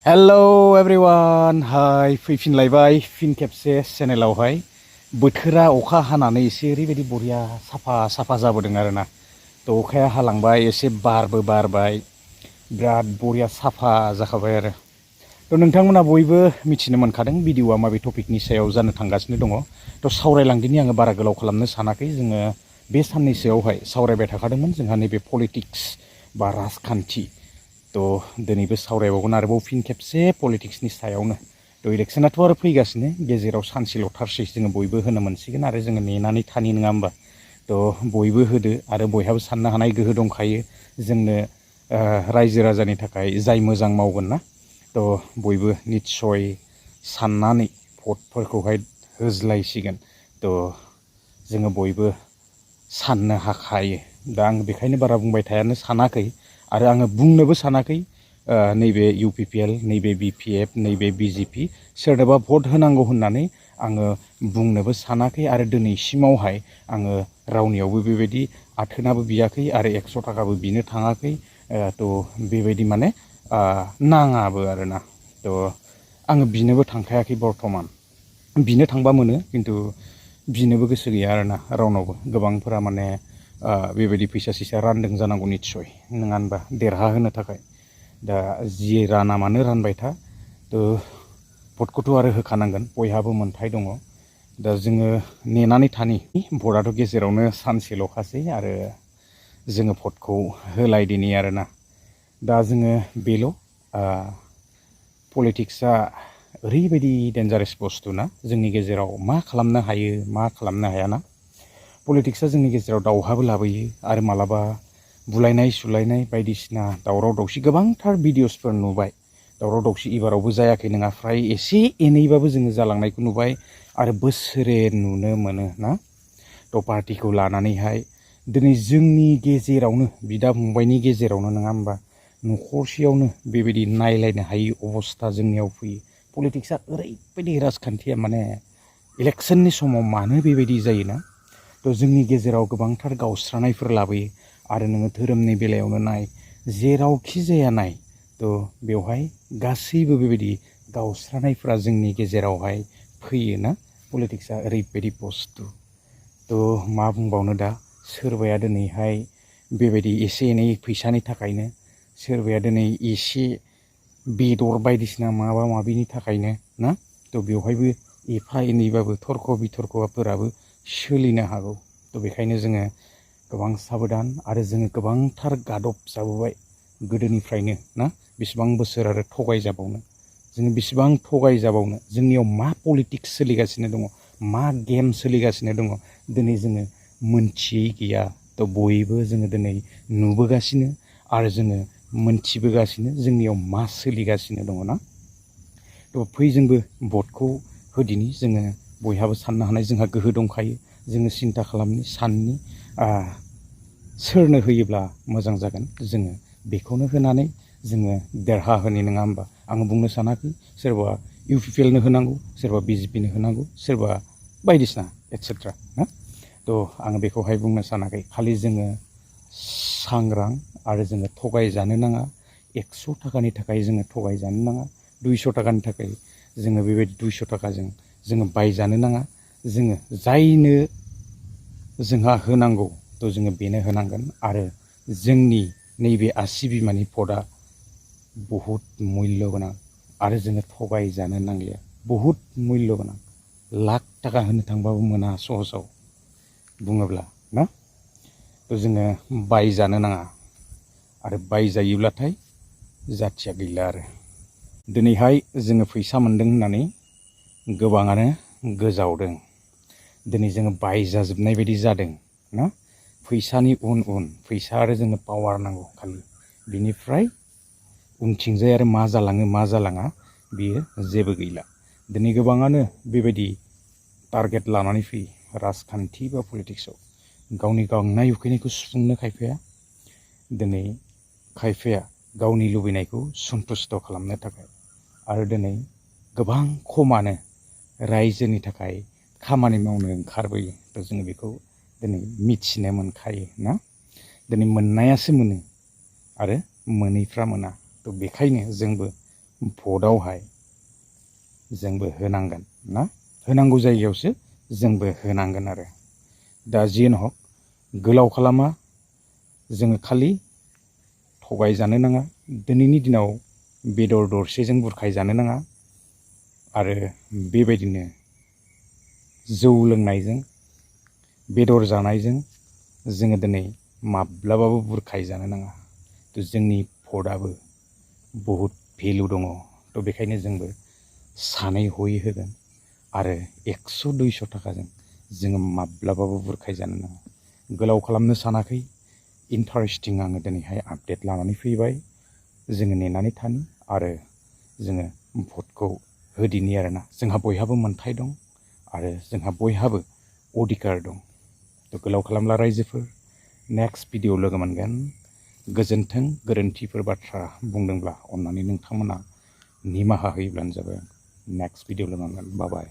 Hello everyone, हाय फैफिनलायबाय फिन खेबसे चेनेलावहाय बोथोरा अखा हानानै एसे ओरैबायदि बरिया साफा जाबोदों आरोना थ' अखाया हालांबाय एसे बारबो बारबाय बिराद बरिया साफा जाखाबाय आरो थ' नोंथांमोना बयबो मिथिनो मोनखादों भिडिअआ माबे टपिकनि सायाव जानो थांगासिनो दङ थ' सावरायलांदिनि आङो बारा गोलाव खालामनो सानाखै जोङो बे साननैसोआवहाय सावरायबाय थाखादोंमोन जोंहा नैबे पलिटिक्स बा राजखान्थि थ' दिनैबो सावरायबावगोन आरोबाव फिन खेबसे पलिटिक्सनि सायावनो थ' इलेक्सनाथ' आरो फैगासिनो गेजेराव सानसेल'थारसै जोङो बयबो होनो मोनसिगोन आरो जोङो नेनानै थानि नङा होमबा थ' बयबो होदो आरो बयहाबो साननो हानाय गोहो दंखायो जोंनो रायजो राजानि थाखाय जाय मोजां मावगोन ना थ' बयबो निस्सय साननानै भटफोरखौहाय होज्लायसिगोन थ' जोङो बयबो साननो हाखायो दा आं बेखायनो बारा बुंबाय थायानो सानाखै आरो आङो बुंनोबो सानाखै नैबे UPPL नैबे BPF नैबे BJP सोरनोबा भट होनांगौ होननानै आङो बुंनोबो सानाखै आरो दिनैसिमावहाय आङो रावनियावबो बेबायदि आथोनाबो बियाखै आरो 100 थाखाबो बिनो थाङाखै थ' बेबायदि माने नाङाबो आरोना थ' आङो बिनोबो थांखायाखै बर्थमान बिनो थांबा मोनो खिन्थु बिनोबो गोसो गैया आरोना रावनावबो गोबांफोरा माने बेबायदि फैसा सैसा रानदों जानांगौ निस्सय नङा होनबा देरहाहोनो थाखाय दा जि राना मानो रानबाय था थ' भटखौथ' आरो होखानांगोन बयहाबो मोन्थाय दङ दा जोङो नेनानै थानि भटआथ' गेजेरावनो सानसेल'खासै आरो जोङो भटखौ होलायदिनि आरोना दा जोङो बेल' पलिटिक्सआ ओरैबायदि डेन्जारेस बुस्थु ना जोंनि गेजेराव मा खालामनो हायो मा खालामनो हायाना पलिटिक्सआ जोंनि गेजेराव दावहाबो लाबोयो आरो मालाबा बुलायनाय सुलायनाय बायदिसिना दावराव दावसि गोबांथार भिडिअसफोर नुबाय दावराव दावसि एबारावबो जायाखै नङा फ्राय एसे एनैबाबो जोङो जालांनायखौ नुबाय आरो बोसोरे नुनो मोनो ना थ' पार्टिखौ लानानैहाय दिनै जोंनि गेजेरावनो बिदा फंबायनि गेजेरावनो नङा होमबा न'खरसेयावनो बेबायदि नायलायनो हायि अबस्था जोंनियाव फैयो पलिटिक्सआ ओरैबायदि राजखान्थिया माने इलेक्सननि समाव मानो बेबायदि जायोना थ' जोंनि गेजेराव गोबांथार गावस्रानायफोर लाबोयो आरो नोङो धोरोमनि बेलायावनो नाय जेरावखि जाया नाय थ' बेवहाय गासैबो बेबायदि गावस्रानायफोरा जोंनि गेजेरावहाय फैयोना पलिटिक्सआ ओरैबायदि बुस्थु थ' मा बुंबावनो दा सोरबाया दिनैहाय बेबायदि एसे एनै फैसानि थाखायनो सोरबाया दिनै एसे बेदर बायदिसिना माबा माबिनि थाखायनो ना थ' बेवहायबो एफा एनैबाबो थरख' बिथरख'फोराबो सोलिनो हागौ थ' बेखायनो जोङो गोबां साबधान आरो जोङो गोबांथार गादब जाबोबाय गोदोनिफ्रायनो ना बेसेबां बोसोर आरो थगायजाबावनो जोङो बेसेबां थगायजाबावनो जोंनियाव मा पलिटिक्स सोलिगासिनो दङ मा गेम सोलिगासिनो दङ दिनै जोङो मोनथियै गैया थ' बयबो जोङो दिनै नुबोगासिनो आरो जोङो मोनथिबोगासिनो जोंनियाव मा सोलिगासिनो दङ ना थ' फै जोंबो भटखौ होदिनि जोङो बयहाबो साननो हानाय जोंहा गोहो दंखायो जोङो सिन्था खालामनि साननि सोरनो होयोब्ला मोजां जागोन जोङो बेखौनो होनानै जोङो देरहाहोनि नङा होमबा आङो बुंनो सानाखै सोरबा UPPLनो होनांगौ सोरबा BJPनो होनांगौ सोरबा बायदिसिना एटसेट्रा ना थ' आङो बेखौहाय बुंनो सानाखै खालि जोङो सांग्रां आरो जोङो थगायजानो नाङा 100 थाखानि थाखाय जोङो थगायजानो नाङा 200 थाखानि थाखाय जोङो बेबायदि 200 थाखाजों जोङो बायजानो नाङा जोङो जायनो जोंहा होनांगौ थ' जोङो बेनो होनांगोन आरो जोंनि नैबे आसि बिमानि भटआ बहुद मुल्य गोनां आरो जोङो थगायजानो नांलिया बहुद मुल्य गोनां लाख थाखा होनो थांबाबो मोना सहसाव बुङोब्ला ना थ' जोङो बायजानो नाङा आरो बायजायोब्लाथाय जाथिया गैला आरो दिनैहाय जोङो फैसा मोन्दों होननानै गोबाङानो गोजावदों दिनै जोङो बायजाजोबनाय बायदि जादों ना फैसानि उन फैसा आरो जोंनो पावार नांगौ खालि बिनिफ्राय उनथिंजाय आरो मा जालाङो मा जालाङा बियो जेबो गैला दिनै गोबाङानो बेबायदि टारगेट लानानै फैयो राजखान्थि बा पलिटिक्सआव गावनि गांनाय उखैनायखौ सुफुंनो खायफाया दिनै खायफाया गावनि लुबैनायखौ सन्थुस्थ' खालामनो थाखाय आरो दिनै गोबां खमानो रायजोनि थाखाय खामानि मावनो ओंखारबोयो थ' जोङो बेखौ दिनै मिथिनो मोनखायो ना दिनै मोननायासो मोनो आरो मोनैफ्रा मोना थ' बेखायनो जोंबो भटआवहाय जोंबो होनांगोन ना होनांगौ जायगायावसो जोंबो होनांगोन आरो दा जियानो हक गोलाव खालामा जोङो खालि थगायजानो नाङा दिनैनि दिनाव बेदर दरसेजों बुरखायजानो नाङा आरो बेबायदिनो जौ लोंनायजों बेदर जानायजों जोङो दिनै माब्लाबाबो बुरखायजानो नाङा जोंनि भटआबो बहुद भेलु दङ बेखायनो जोंबो सानै हयै होगोन आरो 100-200 थाखाजों जोङो माब्लाबाबो बुरखायजानो नाङा गोलाव खालामनो सानाखै इन्टारेस्टिं आङो दिनैहाय आपडेट लानानै फैबाय जोङो नेनानै थानि आरो जोङो भटखौ होदिनि आरोना जोंहा बयहाबो मोन्थाय दं आरो जोंहा बयहाबो अधिकार दं गोलाव खालामला रायजोफोर नेक्स्ट भिडिअ लोगो मोनगोन गोजोन्थों गोरोन्थिफोर बाथ्रा बुंदोंब्ला अन्नानै नोंथांमोना निमाहा होयोब्लानो जाबाय नेक्स्ट भिडिअ लोगो मोनगोन बाय